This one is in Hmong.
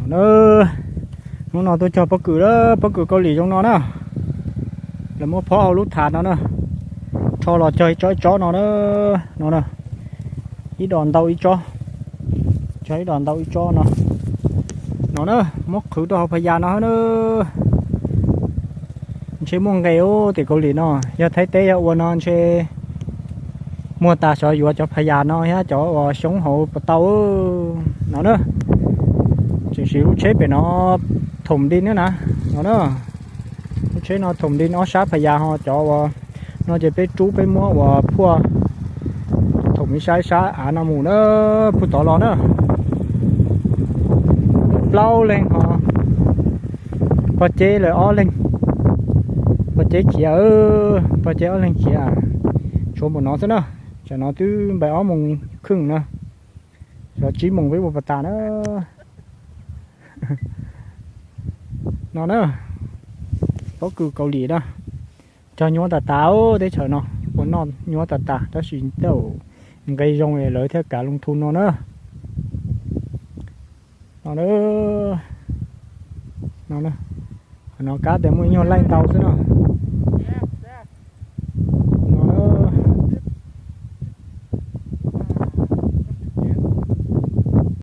Na, hnub no tuaj cog pob kws, pob kws Kaus Lim zoo no na. Lawv muab phob hauv lub thav no na, rho los cog ib tsob ib tsob no na. No na, ib dos ntau ib tsob, cog ib dos ntau ib tsob no. No na, muab qhwv rau hauv phas yas no na. Ntshe muaj nqis ub, tim Kaus Lim no, yog Thaib teb yog ua no ntshe muag tas xyov yuav cov phas yas no thiab cov uas xyoob hauv puas tau no na. Tseem siv lub tsheb pem no thoom di na na, no na. Lub tsheb no thoom di ob sab phas yas ho cov uas no ces peb rub peb muab uas phuaj thoom ib sab ib sab av no mus na, puag tod los na. Plaub leeg ho, pog ceb lawv ob leeg, pog ceb khiav, pog ceb ob leeg khiav. Tshuav npaum no xwb na, tsam no twb npaum ob moos kheej na, xyov tsib moos peb ua puas tas na. No na, pob kws Kaus Lim na, cog nyuaj tas tas teb chaws no, ua noj nyuaj tas tas tab sis tej zaum nqe zoo lawv thiaj kav loo thu no na. No, no, qhov no kab tias muaj ib nyuag laij ntau xwb no.